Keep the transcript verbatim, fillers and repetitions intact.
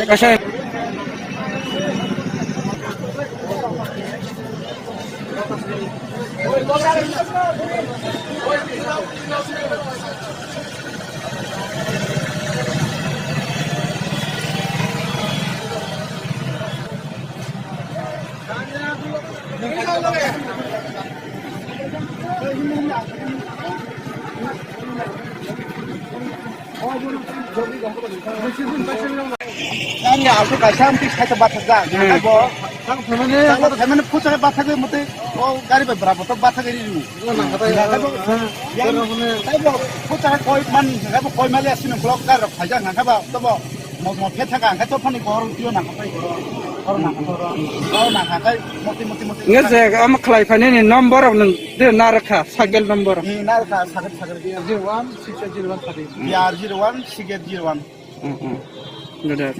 Kaisa. Yang ya aku kasam tik saya bathakjak. Hmm. Bo. Tang phaimani. Tang phaimani phusa bathakjak mate. Oh, gari bai bra botok bathakjak ri. Oh, nang kata ya. Nang kata. Yang taibo phusa koi man, taibo koi mali asin klok gar rok phaijak nang kaba. Tabo mo mo phe thaka ang kha to phani bor tio nang kata. Bor nang kata. Bor nang kata. Moti moti moti. Nge je ama khlai phainani number rok nang de narakha, cycle number. Hmm, narakha, cycle, cycle. Zero one six eight zero one thirty. Yeah, zero one six eight zero one. Hmm, hmm. Dada.